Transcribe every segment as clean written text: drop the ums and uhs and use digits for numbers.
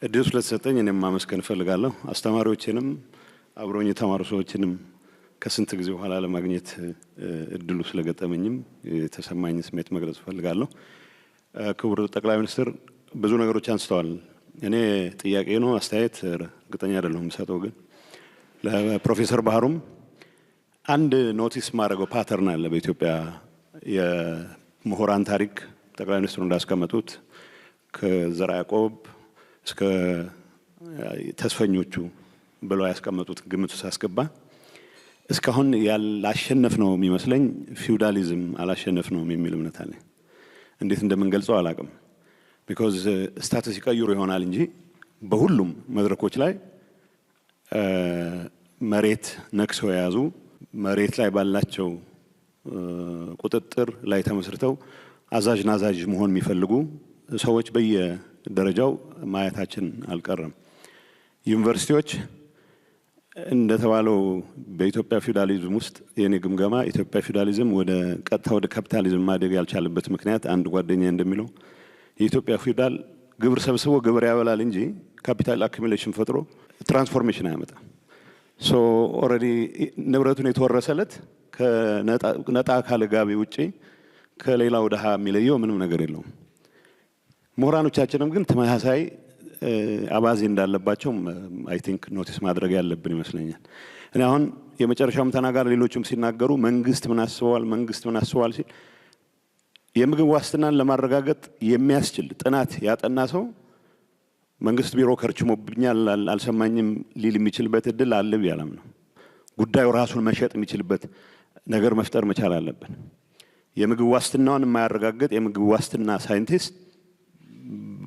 እድሉ ስለተሰጠኝ እኔም ማመስገን እፈልጋለሁ። አስተማሪዎችንም አብረውኝ የተማሩ ሰዎችንም ከስንት ጊዜ በኋላ ለማግኘት እድሉ ስለገጠመኝም የተሰማኝ ስሜት መግለጽ እፈልጋለሁ። ክቡር ጠቅላይ ሚኒስትር ብዙ ነገሮች አንስተዋል። እኔ ጥያቄ ነው አስተያየት እርግጠኛ አይደለሁም የምሰጠው፣ ግን ለፕሮፌሰር ባህሩም አንድ notice ማድረገው pattern አለ በኢትዮጵያ የምሁራን ታሪክ። ጠቅላይ ሚኒስትሩ እንዳስቀመጡት ከዘርዓ ያዕቆብ እስከ ተስፈኞቹ ብለው ያስቀመጡት ግምት ውስጥ አስገባ እስካሁን ያላሸነፍነው የሚመስለኝ ፊውዳሊዝም አላሸነፍነውም የሚል እምነት አለኝ። እንዴት እንደምንገልጸው አላቅም። Because status ይቀይሩ ይሆናል እንጂ በሁሉም መድረኮች ላይ መሬት ነክሰው የያዙ፣ መሬት ላይ ባላቸው ቁጥጥር ላይ ተመስርተው አዛዥ ናዛዥ መሆን የሚፈልጉ ሰዎች በየደረጃው ማየታችን አልቀረም። ዩኒቨርሲቲዎች እንደተባለው በኢትዮጵያ ፊውዳሊዝም ውስጥ የኔ ግምገማ ኢትዮጵያ ፊውዳሊዝም ወደ ቀጥታ ወደ ካፒታሊዝም ማደግ ያልቻለበት ምክንያት፣ አንድ ጓደኛ እንደሚለው፣ የኢትዮጵያ ፊውዳል ግብር ሰብስቦ ግብር ያበላል እንጂ capital accumulation ፈጥሮ transformation አያመጣም። So already ንብረቱን የተወረሰለት ከነጣ ካለ ጋቢ ውጪ ከሌላው ድሃ የሚለየው ምንም ነገር የለውም። ምሁራኖቻችንም ግን ተመሳሳይ አባዜ እንዳለባቸው I think notice ማድረግ ያለብን ይመስለኛል። እኔ አሁን የመጨረሻውም ተናጋሪ ሌሎችም ሲናገሩ መንግስት ምን አስበዋል፣ መንግስት ምን አስበዋል ሲል የምግብ ዋስትናን ለማረጋገጥ የሚያስችል ጥናት ያጠና ሰው መንግስት ቢሮ ከርችሞብኛል፣ አልሰማኝም ሊል የሚችልበት እድል አለ ብዬ አላምንም። ጉዳዩ ራሱን መሸጥ የሚችልበት ነገር መፍጠር መቻል አለብን። የምግብ ዋስትናውን የማያረጋግጥ የምግብ ዋስትና ሳይንቲስት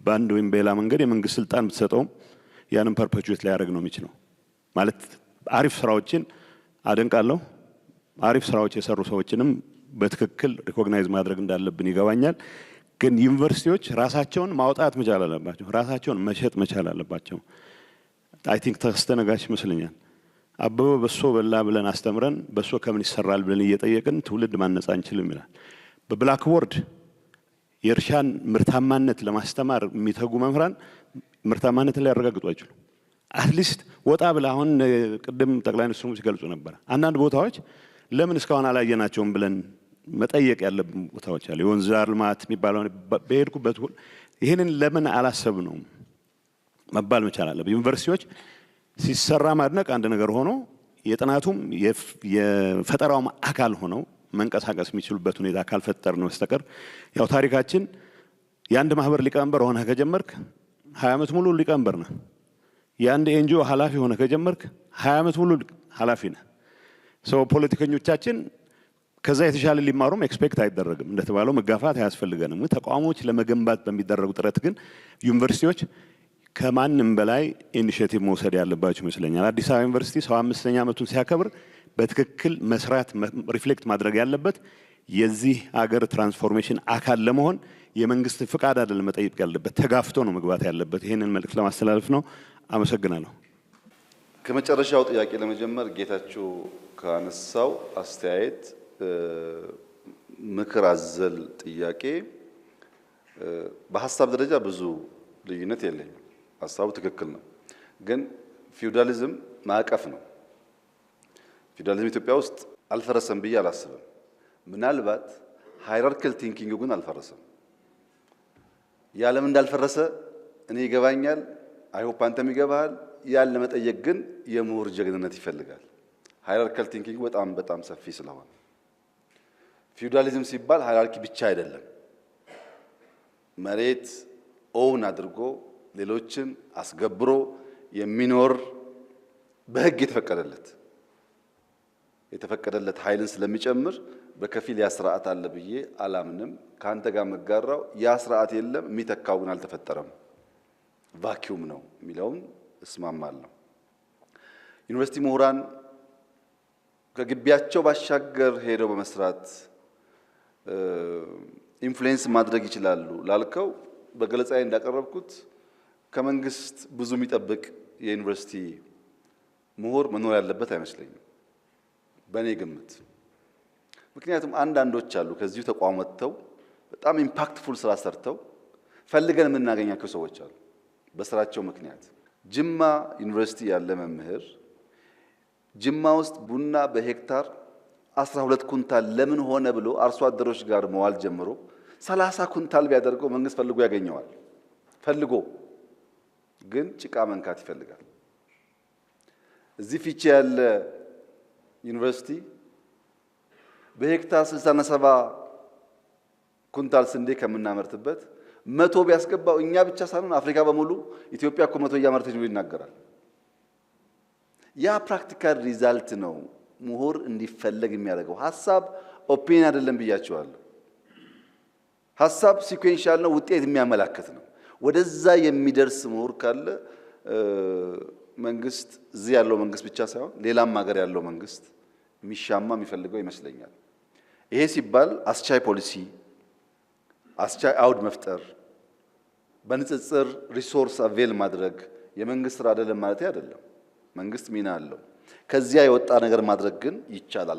በአንድ ወይም በሌላ መንገድ የመንግስት ስልጣን ብትሰጠውም ያንን perpetuate ሊያደርግ ነው የሚችለው። ማለት አሪፍ ስራዎችን አደንቃለሁ። አሪፍ ስራዎች የሰሩ ሰዎችንም በትክክል recognize ማድረግ እንዳለብን ይገባኛል። ግን ዩኒቨርሲቲዎች ራሳቸውን ማውጣት መቻል አለባቸው። ራሳቸውን መሸጥ መቻል አለባቸው። I think ተከስተ ነጋሽ ይመስለኛል፣ አበበ በሶ በላ ብለን አስተምረን በሶ ከምን ይሰራል ብለን እየጠየቅን ትውልድ ማነጽ አንችልም ይላል። በ blackboard የእርሻን ምርታማነት ለማስተማር የሚተጉ መምህራን ምርታማነትን ሊያረጋግጡ አይችሉም። At least ወጣ ብለህ አሁን ቅድም ጠቅላይ ሚኒስትሩ ሲገልጹ ነበር። አንዳንድ ቦታዎች ለምን እስካሁን አላየናቸውም ብለን መጠየቅ ያለብን ቦታዎች አሉ። የወንዝ ዳር ልማት የሚባለው በሄድኩበት ይህንን ለምን አላሰብነውም መባል መቻል አለብን። ዩኒቨርሲቲዎች ሲሰራ ማድነቅ አንድ ነገር ሆኖ የጥናቱም የፈጠራውም አካል ሆነው መንቀሳቀስ የሚችሉበት ሁኔታ ካልፈጠርን በስተቀር ያው ታሪካችን የአንድ ማህበር ሊቀመንበር ሆነህ ከጀመርክ 20 ዓመት ሙሉ ሊቀመንበር ነህ። የአንድ NGO ኃላፊ ሆነህ ከጀመርክ 20 ዓመት ሙሉ ኃላፊ ነህ። So ፖለቲከኞቻችን ከዛ የተሻለ ሊማሩም expect አይደረግም። እንደተባለው መጋፋት አያስፈልገንም። ተቋሞች ለመገንባት በሚደረጉ ጥረት ግን ዩኒቨርሲቲዎች ከማንም በላይ initiative መውሰድ ያለባቸው ይመስለኛል። አዲስ አበባ ዩኒቨርሲቲ 75ኛ ዓመቱን ሲያከብር በትክክል መስራት reflect ማድረግ ያለበት የዚህ አገር transformation አካል ለመሆን የመንግስት ፍቃድ አይደለም መጠየቅ ያለበት፣ ተጋፍቶ ነው መግባት ያለበት። ይህንን መልእክት ለማስተላለፍ ነው። አመሰግናለሁ። ከመጨረሻው ጥያቄ ለመጀመር ጌታቸው ካነሳው አስተያየት ምክር አዘል ጥያቄ በሀሳብ ደረጃ ብዙ ልዩነት የለኝም። ሀሳቡ ትክክል ነው። ግን ፊውዳሊዝም ማዕቀፍ ነው። ፊውዳሊዝም ኢትዮጵያ ውስጥ አልፈረሰም ብዬ አላስብም። ምናልባት hierarchical thinking ግን አልፈረሰም። ያለም እንዳልፈረሰ እኔ ይገባኛል። I hope አንተም ይገባሃል። ያን ለመጠየቅ ግን የምሁር ጀግንነት ይፈልጋል። Hierarchical thinking በጣም በጣም ሰፊ ስለሆነ ፊውዳሊዝም ሲባል hierarchy ብቻ አይደለም። መሬት own አድርጎ ሌሎችን አስገብሮ የሚኖር በሕግ የተፈቀደለት ኃይልን ስለሚጨምር በከፊል ያ ስርዓት አለ ብዬ አላምንም። ከአንተ ጋር መጋራው ያ ስርዓት የለም፣ የሚተካው ግን አልተፈጠረም፣ vacuum ነው የሚለውን እስማማለሁ። ዩኒቨርሲቲ ምሁራን ከግቢያቸው ባሻገር ሄደው በመስራት influence ማድረግ ይችላሉ ላልከው በገለጻዬ እንዳቀረብኩት ከመንግስት ብዙ የሚጠብቅ የዩኒቨርሲቲ ምሁር መኖር ያለበት አይመስለኝም በእኔ ግምት። ምክንያቱም አንዳንዶች አሉ ከዚሁ ተቋም ወጥተው በጣም impactful ስራ ሰርተው ፈልገን የምናገኛቸው ሰዎች አሉ። በስራቸው ምክንያት። ጅማ ዩኒቨርሲቲ ያለ መምህር ጅማ ውስጥ ቡና በሄክታር 12 ኩንታል ለምን ሆነ ብሎ አርሶ አደሮች ጋር መዋል ጀምሮ 30 ኩንታል ቢያደርገው መንግስት ፈልጎ ያገኘዋል። ፈልጎ ግን ጭቃ መንካት ይፈልጋል። እዚህ ፊቼ ያለ ዩኒቨርሲቲ በሄክታር 60ና 70 ኩንታል ስንዴ ከምናመርትበት 100 ቢያስገባው እኛ ብቻ ሳንሆን አፍሪካ በሙሉ ኢትዮጵያ እኮ 100 እያመረተች ነው ይናገራል። ያ practical result ነው ምሁር እንዲፈለግ የሚያደርገው። ሀሳብ opinion አይደለም ብያቸዋለሁ። ሀሳብ sequential ነው፣ ውጤት የሚያመላክት ነው። ወደዛ የሚደርስ ምሁር ካለ መንግስት፣ እዚህ ያለው መንግስት ብቻ ሳይሆን ሌላም ሀገር ያለው መንግስት የሚሻማ የሚፈልገው ይመስለኛል። ይሄ ሲባል አስቻይ ፖሊሲ፣ አስቻይ አውድ መፍጠር፣ በንጽጽር resource avail ማድረግ የመንግስት ስራ አይደለም ማለት አይደለም። መንግስት ሚና አለው። ከዚያ የወጣ ነገር ማድረግ ግን ይቻላል።